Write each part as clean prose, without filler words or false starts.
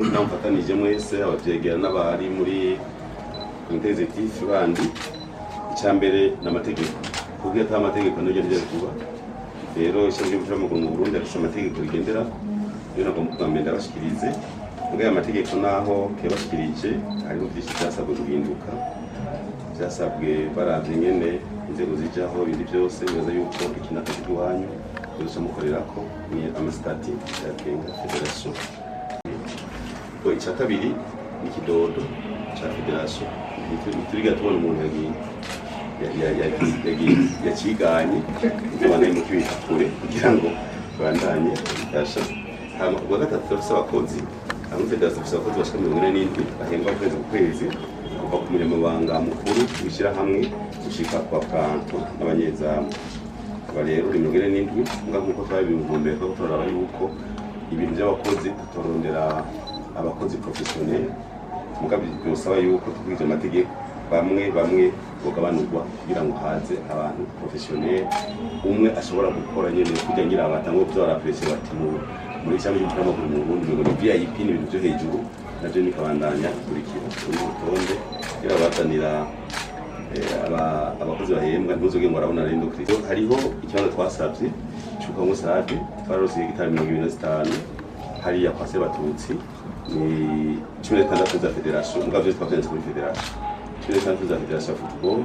Burundi naho mfatanije mwese abavyegera n'abari muri comité exécutif bandi. Icya mbere ni amategeko, kuko iyo atari amategeko niryo ntibyari kuba. Rero ishami ry'umupira w'amaguru mu Burundi rifise amategeko rigenderako. Rero nagomba bwa mbere ndabashikirize muri aya mategeko. Naho tuyabashikirije, hariho byinshi byasabwe guhinduka, byasabwe baravye nyene inzego zijaho, ibindi byose. Bibaza yuko iki n'akazi k'iwanyu muzoca mukorerako, ni ama statuts yagenga fédération. Icya kabiri ni ikidodo ca fédération. Ntituriga tubona umuntu yagiye yaciganye, tubandanye mu kibika kure kugira ngo bandanye bifasha. Hama ubwa gatatu, turafise abakozi. Hamwe fédération dufise abakozi bashika 47 bahembwa kwezi ku kwezi, kuva ku munyamabanga mukuru w'ishyirahamwe gushika kwa kanto n'abanyezamu. Aba rero ni 47. Mbwa nk'uko twabibumbuye, ko turaraba yuko ibintu by'abakozi tutorondera abakozi professionnel, muga byosaba yuko tukurikije amategeko bamwe bamwe bogabanurwa kugira ngo haze abantu professionnel, umwe ashobora gukora nyene kugira ngira abatangwe kuza barapresse bati muri ishami ry'umupira w'amaguru mu Burundi ngo ni VIP, ni ibintu byo hejuru. Navyo nikabandanya bikurikira uri rutonde iyo babazanira abakozi bahembwa. Ntuzoge ngo arabona rero Kristo. Hariho ikibanza twasavye cyuka musade, twararose hegitari 25 hariya kwa Sebatutsi, ni 16 za fédération. Mugabo vyose twavyanditse kuri fédération, 16 za fédération ya football,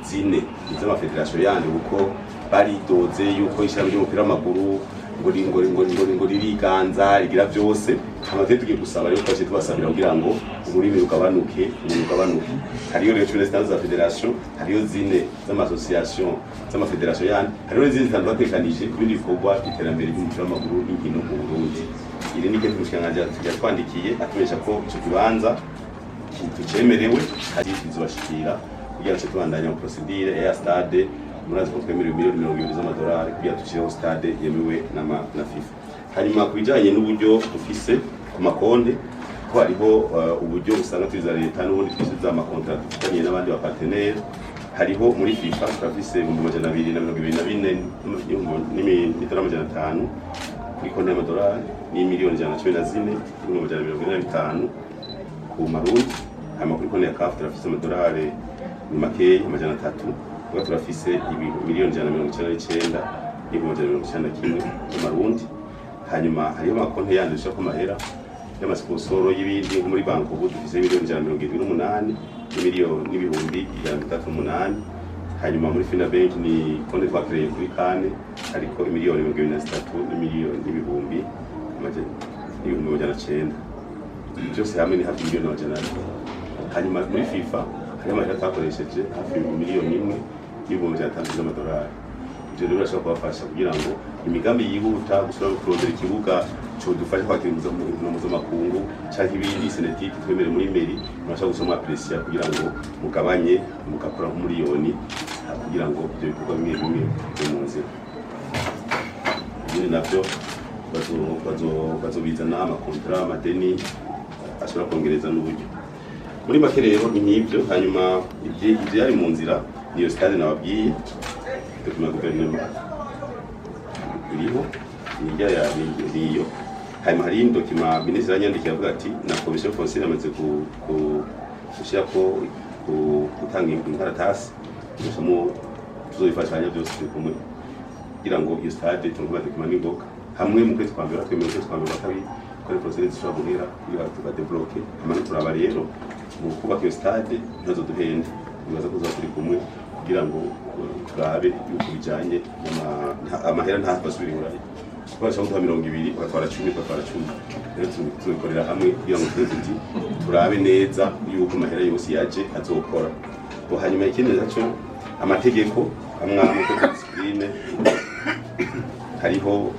zine ni z'ama fédérations yandi, kuko baridoze yuko ishyirahamwe ry'umupira w'amaguru ngo ririganza, rigira byose. Hama twe tugiye gusaba rero, twaciye tubasabira kugira ngo ururimi rugabanuke, umuntu ugabanuke. Hariyo rero 16 za fédération, hariyo zine z'ama associations z'ama fédérations yandi, hariyo n'izindi zitanu batekanije ku bindi bikorwa by'iterambere ry'umupira w'amaguru n'inkino mu Burundi. Iri ni kete umushikiranganji yatwandikiye atumenyesha ko ico kibanza tucemerewe, hari bizobashikira kugira ngo tubandanye mu procédure ya stade. Murazi ko twemerewe miliyoni 20 z'amadolari kugira dushireho stade yemewe na FIFA. Hanyuma ku bijanye n'uburyo dufise ku makonte, ko hariho uburyo usanga tuza leta n'ubundi twishyuza ama contrats dufitaniye n'abandi ba partenaires. Hariho muri FIFA turafise 224 500 kuri konti y'amadolari, ni miliyoni 114 n'145 ku marundi. Hanyuma kuri konti ya CAF turafise amadolari ni makeya, 300. Kuba turafise ibintu miliyoni 199 n'191 y'amarundi. Hanyuma hariho amakonti yandi dushirako amahera y'ama sponsors y'ibindi, nko muri banki ubu dufise miliyoni 178 n'imiliyoni n'ibihumbi 138. Hanyuma muri Finabank ni konti twakereye kuri kane, ariko imiliyoni 23 n'imiliyoni n'ibihumbi 900. Byose hamwe ni hafi miliyoni 200. Hanyuma muri FIFA hariho amahera twakoresheje, hafi miliyoni 1 n'600,000 z'amadolari. Ivyo rero birashobora kubafasha kugira ngo imigambi yihuta, gusubira kurondera ikibuga codufasha kwakira inkino mpuzamakungu canke ibindi synthétique twemere muri mairie, murashobora gusoma apprécier kugira ngo mugabanye, mugakora nk'umuriyoni kugira ngo ivyo bikorwa bimwe bimwe biri mu nzira. Ibindi navyo bazobizana ama contrats, amadeni ashobora kongereza n'uburyo. Muri make rero ni nk'ibyo. Hanyuma ivyari mu nzira niyo stade nababwiye, document guverinoma iriho nijya ya niyo. Hanyuma hari iyindi document minisitiri yanyandikiye avuga ati na commission foncière yamaze gushyirako gutanga inkaratasi gusa tuzobifashanya byose turi kumwe kugira ngo iyo stade turonke ama documents n'ingoga hamwe mu kwezi kwa mbere. Twemewe ukwezi kwa mbere, kwa kabiri, ko ari procédure zishobora guhera kugira ngo tubadébloque. Hama turaba rero mu kubaka iyo stade ntazoduhende. Nibaza ko tuzoba turi kumwe kugira ngo turabe yuko bijanye amahera ntazasubira iburayi, kuko bashobora kuduha 20, bagatwara 10, bagatwara 10. Rero tubikorera hamwe kugira ngo tuze tuti turabe neza yuko amahera yose yaje azokora. Bo hanyuma ikindi naco, amategeko amwe amwe ko discipline, hariho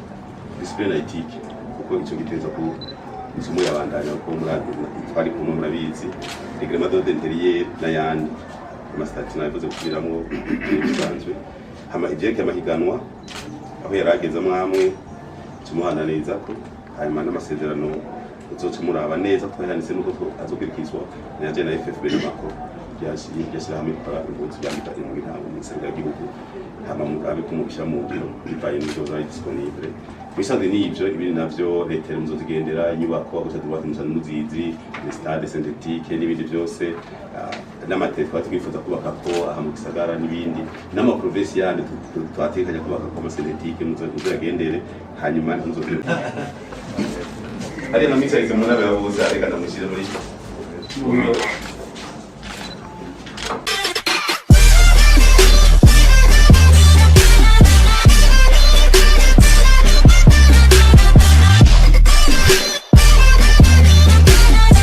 discipline na éthique, kuko ico giteza ku isomo yabandanya, kuko twari kumwe murabizi, règlement d'ordre intérieur n'ayandi ama statuts nabivuze gusubiramwo bisanzwe. Hama ivyerekeye amahiganwa aho yarageze amwamwe tumuhananiza ko, hanyuma n'amasezerano uzoca muraba neza ko yanditse nuko azokurikizwa naje na FFB n'amako ryashyirahamwe rikora impunzi ryandika mu intango mu gihugu. Hama murabe ko mubishyira mu ngiro bivanye n'uburyo buzaba disponible. Mubisanzwe n'ivyo, ibindi navyo leta muzozigendera, inyubako gusa droite musa muzizi, les stade synthétique n'ibindi byose, n'amatele twaba twifuza kubaka ko aha mu gisagara n'ibindi, n'ama provinces yandi twategekanya kubaka ko ama synthétique, muzoyagendere. Hanyuma ntimuzogere hariya namwicarize mu nama yabuze, reka ndamushyire muri uyu.